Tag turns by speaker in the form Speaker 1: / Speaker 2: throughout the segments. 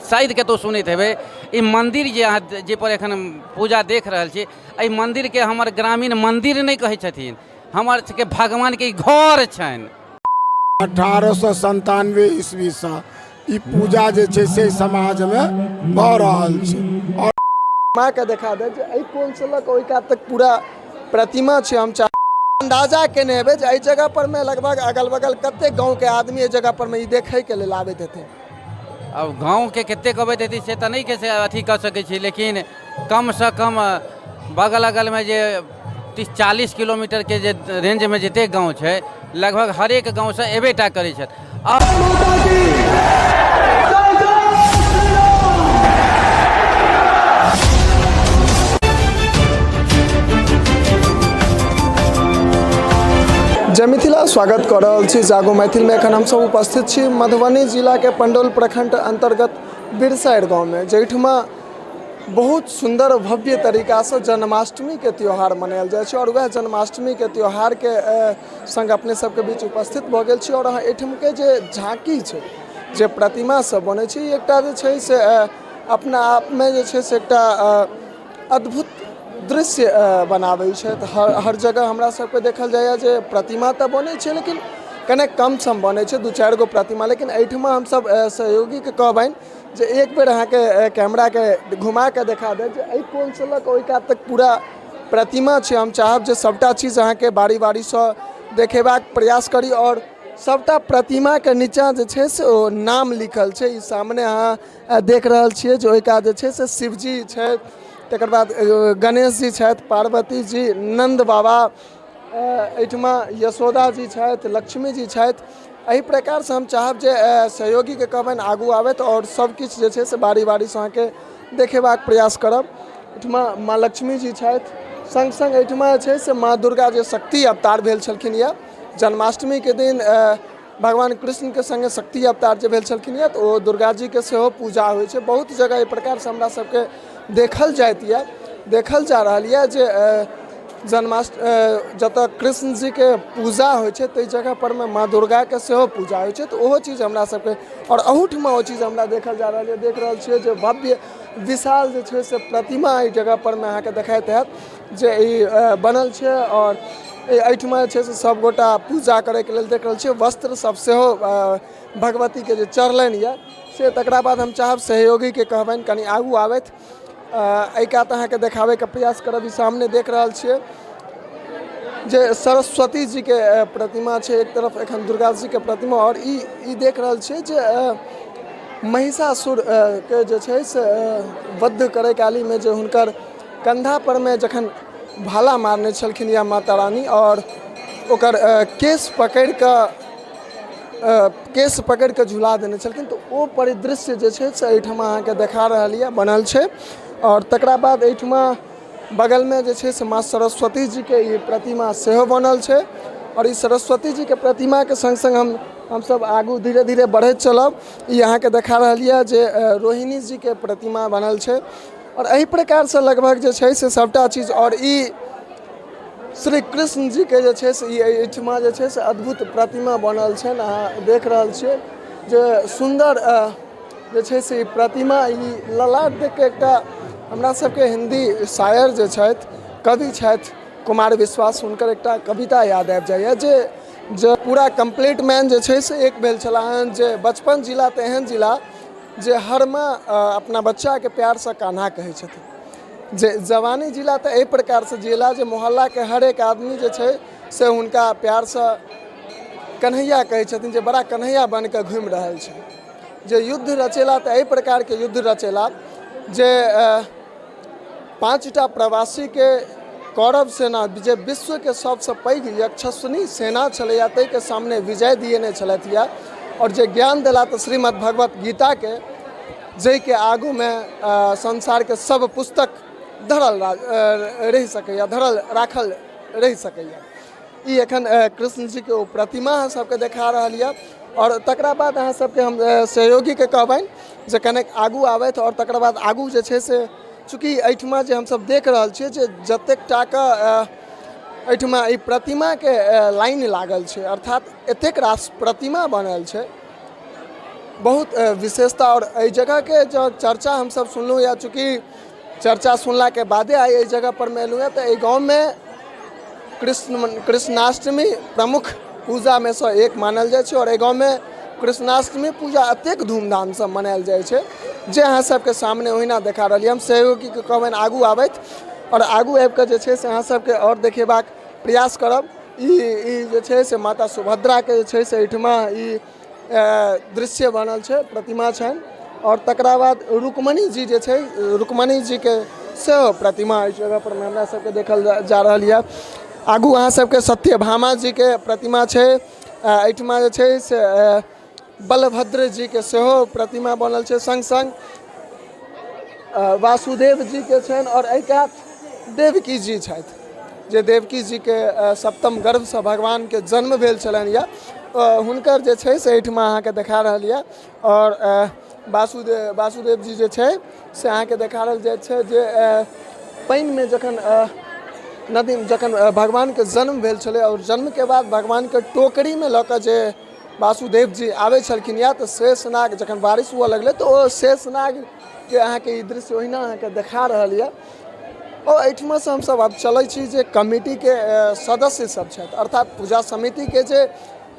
Speaker 1: शायद कतहु सुनैत हेबै। ई मन्दिर जे अहाँ जाहिपर एखन पूजा देख रहल छी, एहि मन्दिरके हमर ग्रामीण मन्दिर नहि कहै छथिन, हमर सबके भगवानके ई घर छनि।
Speaker 2: 1897 ईस्वीसँ ई पूजा जे छै से समाजमे भऽ रहल छै। आओर
Speaker 3: माँके देखा दे जे एहि कोणसँ लऽ कऽ ओहि कात तक पूरा प्रतिमा छै। हम चाह अन्दाजा केने हेबै जे एहि जगह पर मे लगभग अगल बगल कतेक गाँवके आदमी एहि जगह पर मे ई देखैके लेल आबैत हेथिन।
Speaker 1: आब गाँवके कतेक अबैत हेतै से तऽ नहि से अथी कऽ सकै छी, लेकिन कमसँ कम बगल अगलमे जे 30-40 किलोमीटरके जे रेंजमे जतेक गाँव छै, लगभग हरेक गाँवसँ एबे टा करै छथि।
Speaker 3: जय मिथिला, स्वागत कऽ रहल छी जागो मैथिलमे। एखन हमसभ उपस्थित छी मधुबनी जिलाके पंडौल प्रखंड अन्तर्गत बिरसाइर गाँवमे, जाहिठमा बहुत सुन्दर भव्य तरीकासँ जन्माष्टमीके त्यौहार मनायल जाइ छै। आओर वएह जन्माष्टमीके त्यौहारके सङ्ग अपने सबके बीच उपस्थित भऽ गेल छी। आओर अहाँ एहिठामके जे झाँकी छै, जे प्रतिमा सब बनै छै, ई एकटा जे छै से अपना आपमे जे छै से एकटा अद्भुत दृश्य बनाबै छै। तऽ हर जगह हमरा सबके देखल जाइए जे प्रतिमा तऽ बनै छै, लेकिन कने कम सम बनै छै, 2-4 गो प्रतिमा। लेकिन एहिठमा हमसब सहयोगीके कहबनि जे एक बेर अहाँके कैमराके घुमाके देखा देत जे एहि कोणसँ लऽ कऽ ओहि कात तक पूरा प्रतिमा छै। हम चाहब जे सभटा चीज अहाँके बारी बारीसँ देखेबाक प्रयास करी। आओर सभटा प्रतिमाके नीचाँ जे छै से ओ नाम लिखल छै। ई सामने अहाँ देख रहल छियै जे ओहि कात जे छै से शिवजी छथि, तकर बाद गणेश जी छथि, पार्वती जी, नन्द बाबा, एहिठमा यशोदा जी छथि, लक्ष्मी जी छथि। एहि प्रकारसँ हम चाहब जे सहयोगीके कहबनि आगू आबथि आओर सब किछु जे छै से बारी बारीसँ अहाँके देखेबाक प्रयास करब। एहिठमा माँ लक्ष्मी जी छथि, सङ्ग सङ्ग एहिठमा जे छै से माँ दुर्गा जे शक्ति अवतार भेल छलखिन यऽ, जन्माष्टमीके दिन भगवान कृष्णके सङ्गे शक्ति अवतार जे भेल छलखिन यऽ, तऽ ओ दुर्गा जीके सेहो पूजा होइ छै। बहुत जगह एहि प्रकारसँ हमरा सबके देखल जाइत यऽ, देखल जा रहल यऽ जे जतऽ कृष्ण जीके पूजा होइ छै ताहि जगह परमे माँ दुर्गाके सेहो पूजा होइ छै। तऽ ओहो चीज हमरा सबके आओर अहूठमा ओ चीज हमरा देखल जा रहल यऽ। देख रहल छियै जे भव्य विशाल जे छै से प्रतिमा एहि जगह परमे अहाँके देखाइत हैत जे ई बनल छै। आओर एहिठमा जे छै से सबगोटा पूजा करैके लेल देख रहल छियै वस्त्र सब सेहो भगवतीके जे चढ़लनि यऽ से। तकरा बाद हम चाहब सहयोगीके कहबनि कनि आगू आबथि। एहि कात अहाँके देखाबैके प्रयास करब। ई सामने देख रहल छियै जे सरस्वती जीके प्रतिमा छै एक तरफ, एखन दुर्गा जीके प्रतिमा। आओर ई देख रहल छियै जे महिषासुर के जे छै से वध करै कालीमे जे हुनकर कन्धा परमे जखन भाला मारने छलखिन या माता रानी, आओर ओकर केश पकड़ि कऽ झुला देने छलखिन, तऽ ओ परिदृश्य जे छै से एहिठमा अहाँके देखा रहल यऽ, बनल छै। आओर तकरा बाद एहिठमा बगलमे जे छै से माँ सरस्वती जीके ई प्रतिमा सेहो बनल छै। आओर ई सरस्वती जीके प्रतिमाके सङ्ग सङ्ग हमसब आगू धीरे धीरे बढ़ैत चलब। ई अहाँके देखा रहल यऽ जे रोहिणी जीके प्रतिमा बनल छै। आओर एहि प्रकारसँ लगभग जे छै से सभटा चीज। आओर ई श्री कृष्ण जीके जे छै से ई एहिठमा जे छै से अद्भुत प्रतिमा बनल छनि। अहाँ देख रहल छियै जे सुन्दर जे छै से ई प्रतिमा, ई ललाट देखिके एकटा हमरा सबके हिन्दी शायर जे छथि, कवि छथि कुमार विश्वास, हुनकर एकटा कविता याद आबि जाइए जे पूरा कम्प्लीट मैन जे छै से एक भेल छलाह हन, जे बचपन जिला तऽ एहन जिला जे हर माँ अपना बच्चाके प्यारसँ कान्हा कहै छथिन, जे जवानी जिला तऽ एहि प्रकारसँ जिला जे मोहल्लाके हर एक आदमी जे छै से हुनका प्यारसँ कन्हैया कहै छथिन, जे बड़ा कन्हैया बनिकऽ घुमि रहल छै, जे युद्ध रचेला तऽ एहि प्रकारके युद्ध रचेला जे 5टा प्रवासीके कौरव सेना जे विश्वके सबसँ पैघ यक्षस्विनी सेना छलैए ताहिके सामने विजय दिएने छलथि यऽ। आओर जे ज्ञान देला तऽ श्रीमद् भगवत गीताके, जाहिके आगूमे संसारके सब पुस्तक धरल रहि सकैए, धरल राखल रहि सकैए। ई एखन कृष्ण जीके ओ प्रतिमा अहाँ सबके देखा रहल यऽ। आओर तकरा बाद अहाँ सबके हम सहयोगीके कहबनि जे कनेक आगू आबथि। आओर तकर बाद आगू जे छै से चूँकि एहिठमा जे हमसब देख रहल छियै जे जतेक टाके एहिठमा ई प्रतिमाके लाइन लागल छै, अर्थात एतेक रास प्रतिमा बनल छै। बहुत विशेषता आओर एहि जगहके जँ चर्चा हमसभ सुनलहुँ या चूँकि चर्चा सुनलाके बादे आइ एहि जगहपर मे एलहुँ हेँ, तऽ एहि गाँवमे कृष्ण कृष्णाष्टमी प्रमुख पूजामे सँ एक मानल जाइ छै। आओर एहि गाँवमे कृष्णाष्टमी पूजा एतेक धूमधामसँ मनायल जाइ छै जे अहाँ सबके सामने ओहिना देखा रहल यऽ। हम सहयोगीके कहबनि आगू आबथि आओर आगू आबिकऽ जे छै से अहाँ सबके आओर देखेबाक प्रयास करब। ई ई जे छै से माता सुभद्राके जे छै से एहिठमा ई दृश्य बनल छै, प्रतिमा छनि। आओर तकरा बाद रुक्मणी जी जे छै, रुक्मणी जीके सेहो प्रतिमा एहि जगहपर मे हमरा सबके देखल जा रहल यऽ। आगू अहाँ सबके सत्यभामा जीके प्रतिमा छै। एहिठमा जे छै से बलभद्र जीके सेहो प्रतिमा बनल छै, सङ्ग सङ्ग वासुदेव जीके छनि। आओर एहि कात देवकी जी छथि, जे देवकी जीके सप्तम गर्भसँ भगवानके जन्म भेल छलनि यऽ, हुनकर जे छै से एहिठमा अहाँके देखा रहल यऽ। आओर वासुदेव जी जे छै से अहाँके देखा रहल जाइ छै जे पानिमे जखन नदीमे जखन भगवानके जन्म भेल छलै आओर जन्मके बाद भगवानके टोकरीमे लऽ कऽ जे वासुदेव जी आबै छलखिन या, तऽ शेषनाग जखन बारिश हुअ लगलै तऽ ओ शेषनागके अहाँके ई दृश्य ओहिना अहाँके देखा रहल यऽ। आओर एहिठुमासँ हमसभ आब चलै छी जे कमिटीके सदस्य सब छथि, अर्थात पूजा समितिके जे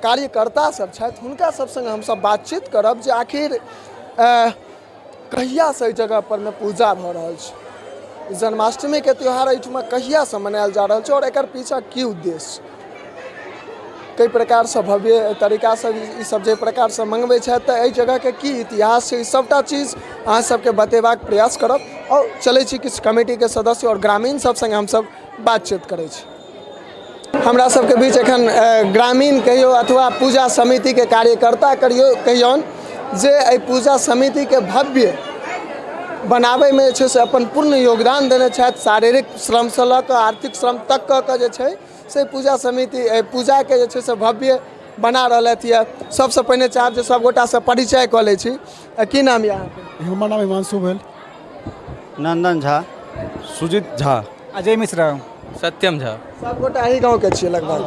Speaker 3: कार्यकर्ता सब छथि, हुनका सब सङ्गे हमसभ बातचीत करब जे आखिर कहियासँ एहि जगहपर मे पूजा भऽ रहल छै, जन्माष्टमीके त्यौहार एहिठुमा कहियासँ मनायल जा रहल छै आओर एकर पीछा की उद्देश्य, कई प्रकारसँ भव्य तरीकासँ ई सब जे प्रकारसँ मङ्गबै छथि तऽ एहि जगहके की इतिहास छै, ई सबटा चीज अहाँ सबके बतेबाक प्रयास करब। आओर चलै छी किछु कमिटीके सदस्य आओर ग्रामीण सब सङ्गे हमसब बातचीत करै छी। हमरा सबके बीच एखन ग्रामीण कहियौ अथवा पूजा समितिके कार्यकर्ता करियौ कहियौन जे एहि पूजा समितिके भव्य बनाबैमे जे छै से अपन पूर्ण योगदान देने छथि, शारीरिक श्रमसँ लऽ कऽ आर्थिक श्रम तक कऽ कऽ जे छै से पूजा समिति एहि पूजाके जे छै से भव्य बना रहलथि यऽ। सबसँ पहिने चाहब जे सब गोटासँ परिचय कऽ लै छी। की नाम यऽ अहाँके?
Speaker 4: हमर नाम हिमांशु भेल।
Speaker 1: नन्दन झा।
Speaker 5: सुजीत झा।
Speaker 6: अजय मिश्रा।
Speaker 7: सत्यम झा।
Speaker 3: सब गोटा एही गाँवके छियै लगभग।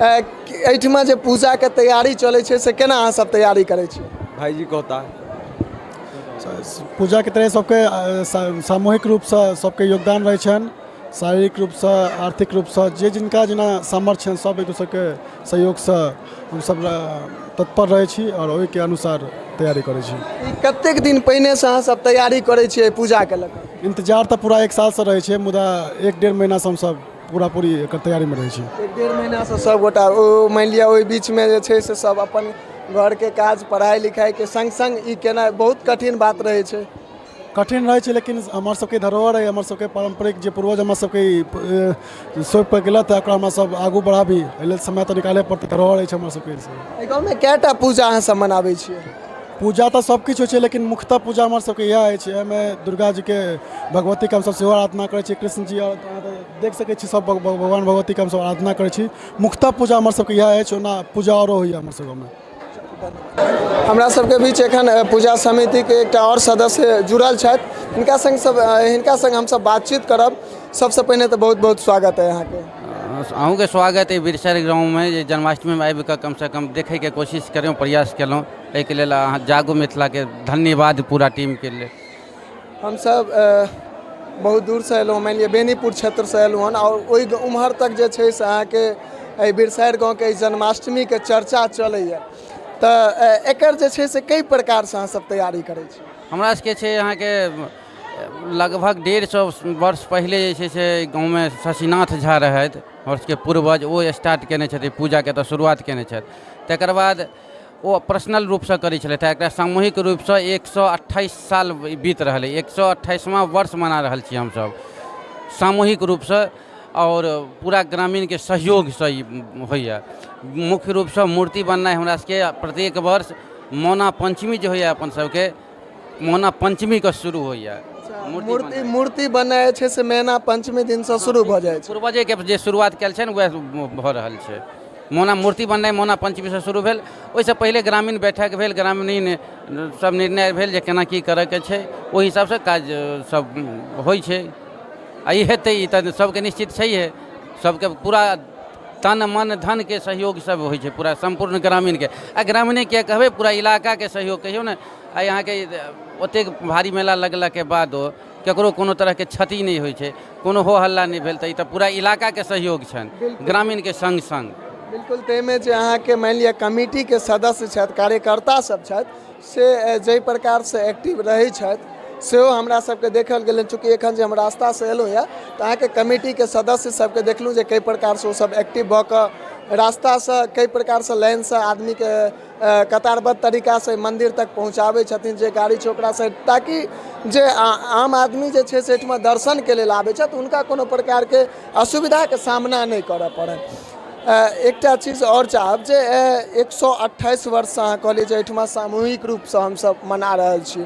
Speaker 3: एहिठमा जे पूजाके तैयारी चलै छै से केना अहाँ सब तैयारी करै छियै?
Speaker 5: भाईजी कहता।
Speaker 4: पूजाके तरह सबके सामूहिक रूपसँ सबके योगदान रहै छनि, शारीरिक रूपसँ, आर्थिक रूपसँ, जे जिनका जेना सामर्थ्य छनि सब एक दोसरके सहयोगसँ हमसब तत्पर रहै छी आओर ओहिके अनुसार तैयारी करै छी।
Speaker 3: ई कतेक दिन पहिनेसँ अहाँ सब तैयारी करै छियै एहि पूजाके लऽ कऽ?
Speaker 4: इन्तजार तऽ पूरा एक सालसँ रहै छै, मुदा एक डेढ़ महीनासँ हमसब पूरा पूरी एकर तैयारीमे रहै छी।
Speaker 3: एक डेढ़ महीनासँ सबगोटा ओ मानि लिअ ओहि बीचमे जे छै से सब अपन घरके काज पढ़ाइ लिखाइके सङ्ग सङ्ग ई केनाइ बहुत कठिन बात रहै छै।
Speaker 4: कठिन रहै छै, लेकिन हमर सबके धरोहर अइ, हमर सबके पारम्परिक जे पूर्वज हमर सबके ई सौंपि कऽ गेलथि, ओकरा हमरा सब आगू बढ़ाबी, एहि लेल समय तऽ निकालय पड़तै। धरोहर अछि हमर सबके।
Speaker 3: एहि गाँवमे कए टा पूजा अहाँ सब मनाबै छियै?
Speaker 4: पूजा तऽ सब किछु होइ छै, लेकिन मुख्यतः पूजा हमर सबके इएह अछि। एहिमे दुर्गा जीके, भगवतीके हमसब सेहो आराधना करै छी, कृष्ण जी, आओर अहाँ तऽ देख सकै छी सब भगवान भगवतीके हमसब आराधना करै छी। मुख्यतः पूजा हमर सबके इएह अछि, ओना पूजा आओरो होइए हमर सब गाँवमे।
Speaker 3: हमरा सबके बीच एखन पूजा समितिके एकटा आओर सदस्य जुड़ल छथि, हिनका सङ्ग सब हिनका सङ्ग हमसब बातचीत करब। सबसँ पहिने तऽ बहुत बहुत स्वागत अइ अहाँके।
Speaker 1: अहूँके स्वागत अइ बिरसर गाँवमे जे जन्माष्टमीमे आबिकऽ कमसँ कम देखैके कोशिश केलहुँ, प्रयास केलहुँ, एहिके लेल अहाँ जागू मिथिलाके धन्यवाद पूरा टीमके लेल।
Speaker 3: हमसब बहुत दूरसँ एलहुँ, मानि लिअ बेनीपुर क्षेत्रसँ एलहुँ हन आओर ओहि ओम्हर तक जे छै से अहाँके एहि बिरसैर गाँवके एहि जन्माष्टमीके चर्चा चलैए, तऽ एकर जे छै से कै प्रकारसँ अहाँ सब तैयारी करै छी?
Speaker 1: हमरा सबके छै अहाँके लगभग 150 वर्ष पहिले जे छै से गाँवमे शशिनाथ झा रहथि, हमर सबके पूर्वज, ओ स्टार्ट कयने छथि पूजाके, तऽ शुरुआत कयने छथि। तकर बाद ओ पर्सनल रूपसँ करै छलथि, एकरा सामूहिक रूपसँ 128 साल बीत रहल अइ, 128वाँ वर्ष मना रहल छी हमसभ सामूहिक रूपसँ आओर पूरा ग्रामीणके सहयोगसँ ई होइए। मुख्य रूपसँ मूर्ति बननाइ हमरा सबके प्रत्येक वर्ष मौना पञ्चमी जे होइए अपन सबके, मौना पञ्चमीके शुरू होइए
Speaker 3: मूर्ति। मूर्ति बननाइ जे छै से मैना पञ्चमी दिनसँ शुरू भऽ जाइ छै।
Speaker 1: पूर्वजेके जे शुरुआत कयल छनि वएह भऽ रहल छै। मौना मूर्ति बननाइ मौना पञ्चमीसँ शुरू भेल। ओहिसँ पहिले ग्रामीण बैठक भेल, ग्रामीण सब निर्णय भेल जे केना की करयके छै, ओहि हिसाबसँ काज सब होइ छै। आ ई हेतै, ई तऽ सबके निश्चित छैहे, सबके पूरा तन मन धनके सहयोग सब होइ छै पूरा सम्पूर्ण ग्रामीणके। आ ग्रामीणे किए कहबै, पूरा इलाकाके सहयोग कहियौ ने। आइ अहाँके ओतेक भारी मेला लगलाके बादो ककरो कोनो तरहके क्षति नहि होइ छै, कोनो हो हल्ला नहि भेल, तऽ ई तऽ पूरा इलाकाके सहयोग छनि ग्रामीणके सङ्ग सङ्ग।
Speaker 3: बिल्कुल, ताहिमे जे अहाँके मानि लिअ कमिटीके सदस्य छथि, कार्यकर्ता सब छथि, से जाहि प्रकारसँ एक्टिव रहै छथि सेहो हमरा सबके देखल गेल। चूँकि एखन जे हम रास्तासँ एलहुँ यऽ तऽ अहाँके कमिटीके सदस्य सबके देखलहुँ जे कई प्रकारसँ ओसब एक्टिव भऽ कऽ रास्तासँ कई प्रकारसँ लाइनसँ आदमीके कतारबद्ध तरीकासँ मन्दिर तक पहुँचाबै छथिन, जे गाड़ी छै ओकरासँ, ताकि जे आम आदमी जे छै से एहिठमा दर्शनके लेल आबै छथि हुनका कोनो प्रकारके असुविधाके सामना नहि करऽ पड़नि। एकटा चीज आओर चाहब जे 128 वर्षसँ अहाँ कहलियै जे एहिठमा सामूहिक रूपसँ हमसब मना रहल छी,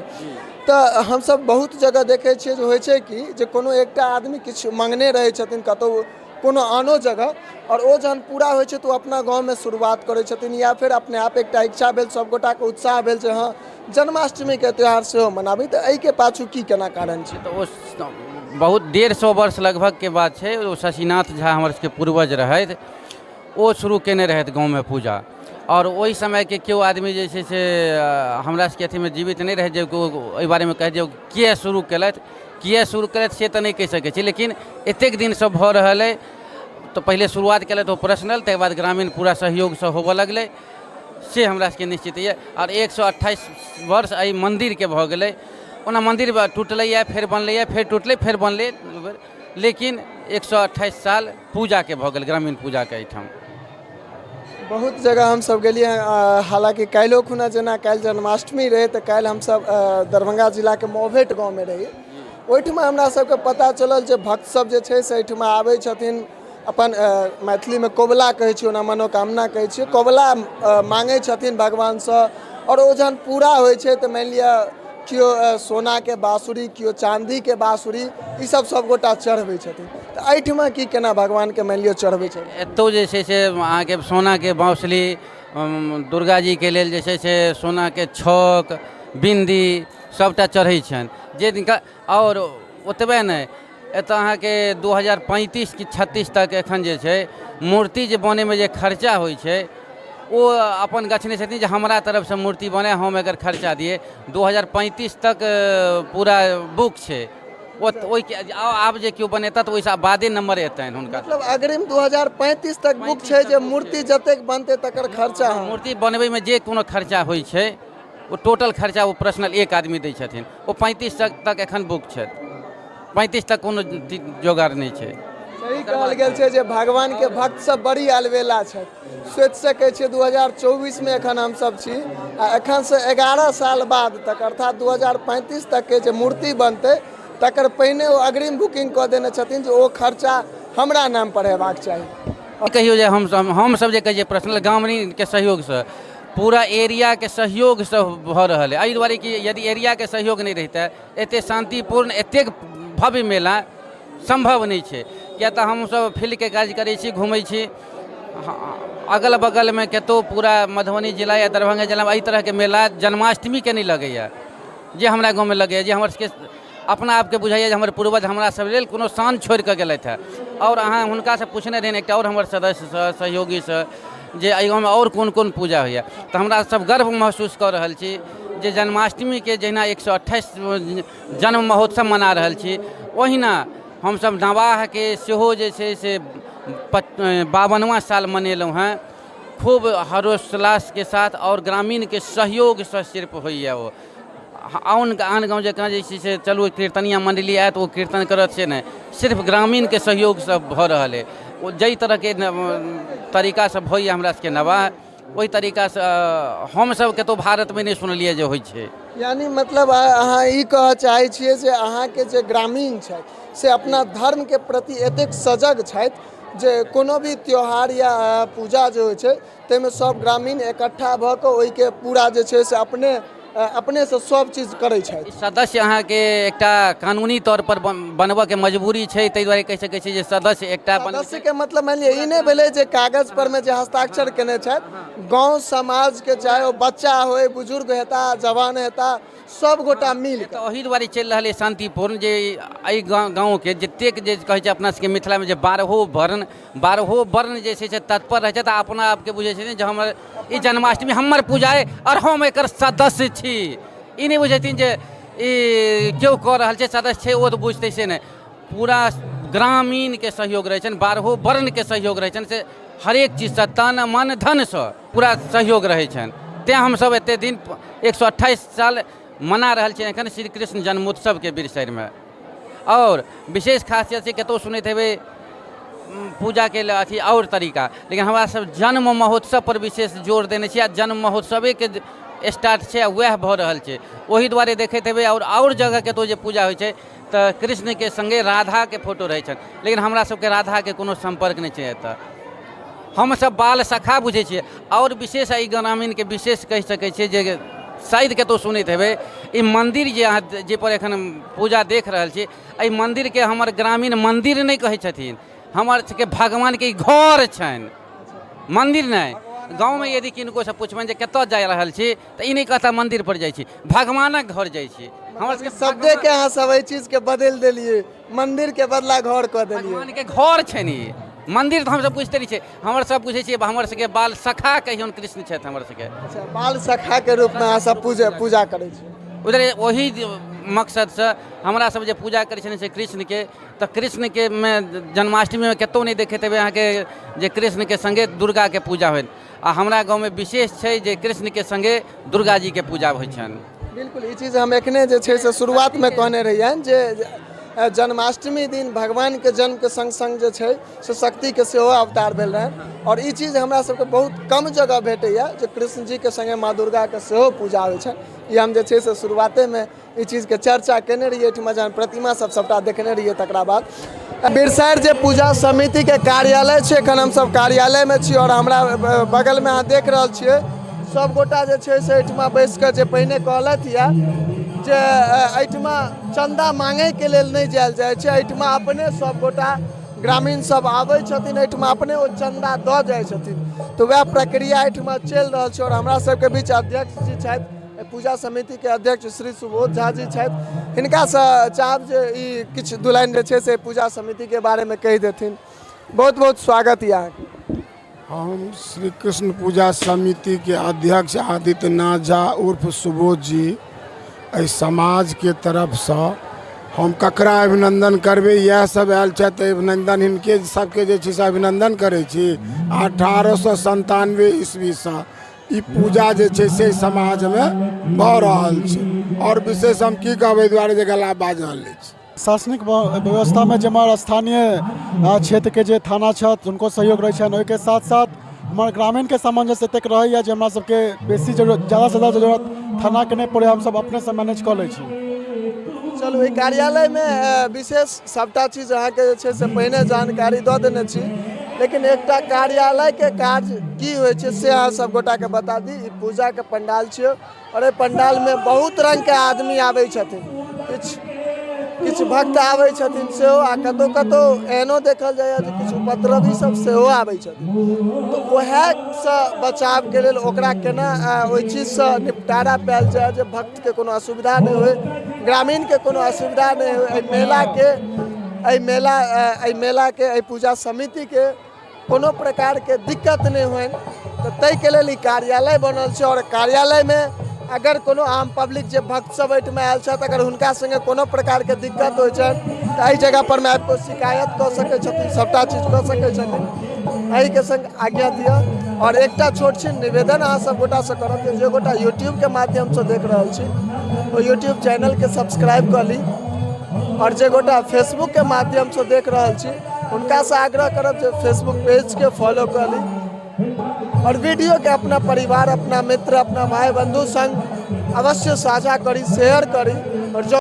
Speaker 3: तऽ हमसब बहुत जगह देखै छियै जे होइ छै कि जे कोनो एकटा आदमी किछु मङ्गने रहै छथिन कतहु कोनो आनो जगह, आओर ओ जहन पूरा होइ छै तऽ ओ अपना गाँवमे शुरुआत करै छथिन, या फेर अपने आप एकटा इच्छा भेल, सभगोटाके उत्साह भेल जे हँ जन्माष्टमीके त्यौहार सेहो मनाबी। तऽ एहिके पाछू की केना कारण छै?
Speaker 1: तऽ ओ बहुत 150 वर्ष लगभगके बात छै। ओ शशिनाथ झा हमर सबके पूर्वज रहथि, ओ शुरू केने रहथि गाँवमे पूजा। आओर ओहि समयके केओ आदमी जे छै से हमरा सबके अथीमे जीवित नहि रहै जे एहि बारेमे कहै जे किए शुरू केलथि, किए शुरू केलथि से तऽ नहि कहि सकै छी, लेकिन एतेक दिनसँ भऽ रहल अइ। तऽ पहिले शुरुआत केलथि ओ पर्सनल, तकर बाद ग्रामीण पूरा सहयोगसँ होबऽ लगलै, से हमरा सबके निश्चित यऽ। आओर 128 वर्ष एहि मन्दिरके भऽ गेलै। ओना मन्दिर टूटलैए, फेर बनलैए, फेर टूटलै, फेर बनलै, लेकिन 128 साल पूजाके भऽ गेल, ग्रामीण पूजाके एहिठाम।
Speaker 3: बहुत जगह हमसब गेलियै, हालाँकि काल्हिओ खुना जेना काल्हि जन्माष्टमी रहै तऽ काल्हि हमसब दरभंगा जिलाके मौभेट गाँवमे रही। ओहिठमा हमरा सबके पता चलल जे भक्त सब जे छै से एहिठमा आबै छथिन, अपन मैथिलीमे कबुला कहै छियै, ओना मनोकामना कहै छियै, कबुला माँगै छथिन भगवानसँ, आओर ओ जहन पूरा होइ छै तऽ मानि लिअ केओ सोनाके बाँसुरी, केओ चाँदीके बाँसुरी, ईसब सबगोटा चढ़बै छथिन। तऽ एहिठमा की केना भगवानके मानि लिअ चढ़बै छथिन?
Speaker 1: एतौ जे छै से अहाँके सोनाके बाँसुरी, दुर्गा जीके लेल जे छै से सोनाके छक, बिन्दी सबटा चढ़ै छनि जे जिनका। आओर ओतबे नहि, एतऽ अहाँके 2035 कि 36 तक एखन जे छै मूर्ति जे बनैमे जे खर्चा होइ छै ओ अपन गछने छथिन जे हमरा तरफसँ मूर्ति बनै, हम एकर खर्चा दिए। 2035 तक पूरा बुक छै। ओहिके आब जे केओ बनेता तऽ ओहिसँ बादे नम्बर एतनि हुनका।
Speaker 3: मतलब अग्रिम 2035 तक बुक छै जे मूर्ति जतेक बनतै तकर खर्चा।
Speaker 1: मूर्ति बनबैमे जे कोनो खर्चा होइ छै ओ टोटल खर्चा ओ पर्सनल एक आदमी दै छथिन। ओ 35 तक एखन बुक छथि, 35 तक कोनो जोगाड़ नहि छै।
Speaker 3: सही कहल गेल छै जे भगवानके भक्त सब बड़ी अलबेला छथि। सोचि सकै छियै 2024 मे एखन हमसब छी आ एखनसँ 11 साल बाद तक अर्थात 2035 तकके जे मूर्ति बनतै तकर पहिने ओ अग्रिम बुकिंग कऽ देने छथिन जे ओ खर्चा हमरा नाम पर हेबाक चाही।
Speaker 1: कहियौ जे हमसब जे कहै छियै पर्सनल ग्रामीणके सहयोगसँ पूरा एरियाके सहयोगसँ भऽ रहल अइ। एहि दुआरे कि यदि एरियाके सहयोग नहि रहितै एतेक शान्तिपूर्ण एतेक भव्य मेला सम्भव नहि छै। किएक तऽ हमसब फील्डके काज करै छी, घुमै छी, अगल बगलमे कतहु पूरा मधुबनी जिला या दरभंगा जिलामे एहि तरहके मेला जन्माष्टमीके नहि लगैए जे हमरा गाँवमे लगैए, जे हमर सबके अपना आपके बुझाइए जे हमर पूर्वज हमरा सब लेल कोनो शान छोड़िकऽ गेलथि हँ। आओर अहाँ हुनकासँ पुछने रहियनि एकटा आओर हमर सदस्यसँ, सहयोगीसँ, जे एहि गाँवमे आओर कोन कोन पूजा होइए, तऽ हमरा सब गर्व महसूस कऽ रहल छी जे जन्माष्टमीके जहिना 128 जन्म महोत्सव मना रहल छी, ओहिना हमसब नवाहके सेहो जे छै से 52वाँ साल मनेलहुँ हँ खूब हर्षोल्लासके साथ आओर ग्रामीणके सहयोगसँ सिर्फ होइए। ओ आन आन गाँव जकाँ जे छै से चलू कीर्तनिया मण्डली आयत ओ कीर्तन करत से नहि, सिर्फ ग्रामीणके सहयोगसँ भऽ रहल अइ। ओ जाहि तरहके तरीकासँ होइए हमरा सबके नवाह, ओहि तरीकासँ हमसब कतहु भारतमे नहि सुनलियै जे होइ छै।
Speaker 3: यानी मतलब अहाँ ई कहऽ चाहै छियै जे अहाँके जे ग्रामीण छथि से अपना धर्मके प्रति एतेक सजग छथि जे कोनो भी त्यौहार या पूजा जे होइ छै ताहिमे सब ग्रामीण इकट्ठा भऽ कऽ ओहिके पूरा जे छै से अपने अपनेसँ सब चीज करै छथि।
Speaker 1: सदस्य अहाँके एकटा कानूनी तौर पर बनबऽके मजबूरी छै, ताहि दुआरे कहि सकै छी जे सदस्य एकटा
Speaker 3: सदस्य के मतलब मानि लिअ ई नहि भेलै जे कागज पर मे जे हस्ताक्षर केने छथि, गाँव समाज के चाहे ओ बच्चा होय, बुजुर्ग हेता, जवान हेता, सब गोटा मिल
Speaker 1: तऽ ओहि दुआरे चलि रहल अइ शान्तिपूर्ण जे एहि गाँवके जतेक जे कहै छै अपना सबके मिथिलामे जे बारहो वर्ण जे छै से तत्पर रहै छथि आ अपना आपके बुझै छथिन जे हमर ई जन्माष्टमी हमर पूजा अइ आओर हम एकर सदस्य छी। ई नहि बुझै छथिन जे ई केओ कऽ रहल छै, सदस्य छै ओ तऽ बुझतै से नहि। पूरा ग्रामीणके सहयोग रहै छनि, बारहो वर्णके सहयोग रहै छनि, से हरेक चीजसँ तन मन धनसँ पूरा सहयोग रहै छनि। तेँ हमसभ एतेक दिन 128 साल मना रहल छी एखन श्री कृष्ण जन्मोत्सवके बिरसरिमे। आओर विशेष खासियत छै, कतहु सुनैत हेबै पूजाके अथी आओर तरीका, लेकिन हमरा सब जन्म महोत्सव पर विशेष जोर देने छी आ जन्म महोत्सवेके स्टार्ट छै आ वएह भऽ रहल छै। ओहि दुआरे देखैत हेबै आओर जगह कतहु जे पूजा होइ छै तऽ कृष्णके सङ्गे राधाके फोटो रहै छनि, लेकिन हमरा सबके राधाके कोनो सम्पर्क नहि छै एतऽ। हमसब बाल सखा बुझै छियै। आओर विशेष एहि ग्रामीणके विशेष कहि सकै छियै जे शायद कतहु सुनैत हेबै, ई मन्दिर जे अहाँ जे पर एखन पूजा देख रहल छी, एहि मन्दिरके हमर ग्रामीण मन्दिर नहि कहै छथिन, हमर सबके भगवानके ई घर छनि, मन्दिर नहि। गाँवमे यदि किनकोसँ पुछबनि जे कतऽ जा रहल छी तऽ ई नहि कहता मन्दिर पर जाइ छी, भगवानक घर जाइ छी।
Speaker 3: हमर सबके शब्देके अहाँ सब एहि चीजके बदलि देलियै, मन्दिरके बदला घर कऽ देलियै।
Speaker 1: भगवानके घर छनि ई मन्दिर, तऽ हमसब बुझिते नहि छियै। हमर सब बुझै छियै हमर सबके बाल सखा कहियौन कृष्ण छथि हमर सबके।
Speaker 3: अच्छा, बाल सखाके रूपमे अहाँ सब पूजा करै छी।
Speaker 1: उधर ओही मकसदसँ हमरा सब जे पूजा करै छथिन से कृष्णके, तऽ कृष्णके मे जन्माष्टमीमे कतहु नहि देखैत हेबै अहाँके जे कृष्णके सङ्गे दुर्गाके पूजा होइत, आ हमरा गाँवमे विशेष छै जे कृष्णके सङ्गे दुर्गा जीके पूजा होइ छनि।
Speaker 3: बिल्कुल, ई चीज हम एखने जे छै से शुरुआतमे कहने रहियनि जे जन्माष्टमी दिन भगवानके जन्मके सङ्ग सङ्ग जे छै से शक्तिके सेहो अवतार भेल रहनि, आओर ई चीज हमरा सबके बहुत कम जगह भेटैए जे कृष्ण जीके सङ्गे माँ दुर्गाके सेहो पूजा होइ छनि। ई हम जे छै से शुरुआतेमे ई चीजके चर्चा केने रहियै, एहिठमा जहन प्रतिमा सब सबटा देखने रहियै। तकरा बाद बिरसैर जे पूजा समितिके कार्यालय छै, एखन हमसब कार्यालयमे छी आओर हमरा बगलमे अहाँ देख रहल छियै सब गोटा जे छै से एहिठमा बैस कऽ जे पहिने कहलथि यऽ जे एहिठमा चन्दा मांगैके लेल नहि जायल जाइ छै, एहिठमा अपने सब गोटा ग्रामीण सब आबै छथिन, एहिठमा अपने ओ चन्दा दऽ जाइ छथिन। तऽ वएह प्रक्रिया एहिठमा चलि रहल छै। आओर हमरा सबके बीच अध्यक्ष जी छथि, पूजा समितिके अध्यक्ष श्री सुबोध झा जी छथि। हिनकासँ चाहब जे ई किछु दू लाइन जे छै से पूजा समितिके बारेमे कहि देथिन। बहुत बहुत स्वागत यऽ अहाँके।
Speaker 2: हम श्री कृष्ण पूजा समितिके अध्यक्ष आदित्यनाथ झा उर्फ सुबोध जी, एहि समाजके तरफसँ हम ककरा अभिनन्दन करबै? इएह सब आयल छथि, अभिनन्दन हिनके सबके जे छै से अभिनन्दन करै छी। 1897 ईस्वीसँ ई पूजा जे छै से समाजमे भऽ रहल छै। आओर विशेष हम की कहबै, एहि दुआरे जे गला बाजल अछि।
Speaker 4: प्रशासनिक व्यवस्थामे जे हमर स्थानीय क्षेत्रके जे थाना छथि हुनको सहयोग रहै छनि, ओहिके साथ साथ हमर ग्रामीणके सामंजस्य एतेक रहैए जे हमरा सबके बेसी जरूरत, ज्यादासँ ज्यादा जरूरत थानाके नहि पड़ैए, हमसब अपनेसँ मैनेज कऽ लै छी।
Speaker 3: चलू, एहि कार्यालयमे विशेष सभटा चीज अहाँके जे छै से पहिने जानकारी दऽ देने छी, लेकिन एकटा कार्यालयके काज की होइ छै से अहाँ सब गोटाके बता दी। ई पूजाके पंडाल छियै आओर एहि पंडालमे बहुत रङ्गके आदमी आबै छथिन, किछु किछु भक्त आबै छथिन सेहो, आ कतहु कतहु एहनो देखल जाइए जे किछु उपद्रवी सब सेहो आबै छथिन। तऽ उएहसँ बचावके लेल ओकरा केना ओहि चीजसँ निपटारा पायल जाय जे भक्तके कोनो असुविधा नहि होइ, ग्रामीणके कोनो असुविधा नहि होइ, एहि मेलाके एहि पूजा समितिके कोनो प्रकारके दिक्कत नहि होइन, तऽ ताहिके लेल ई कार्यालय बनल छै। आओर कार्यालयमे अगर कोनो आम पब्लिक जे भक्त सब एहिठमा आयल छथि, अगर हुनका सङ्गे कोनो प्रकारके दिक्कत होइ छनि तऽ एहि जगह पर मे आबि कऽ शिकायत कऽ सकै छथिन, सभटा चीज कऽ सकै छथिन। एहिके सङ्ग आज्ञा दिअ आओर एकटा छोट छिन निवेदन अहाँ सब गोटासँ करब जे जे गोटा यूट्यूबके माध्यमसँ देख रहल छी ओ यूट्यूब चैनलके सब्सक्राइब कऽ ली, आओर जे गोटा फेसबुकके माध्यमसँ देख रहल छी हुनकासँ आग्रह करब जे फेसबुक पेजके फॉलो कऽ ली आओर वीडियोके अपना परिवार, अपना मित्र, अपना भाई बंधु संग अवश्य साझा करी, शेयर करी। आओर जँ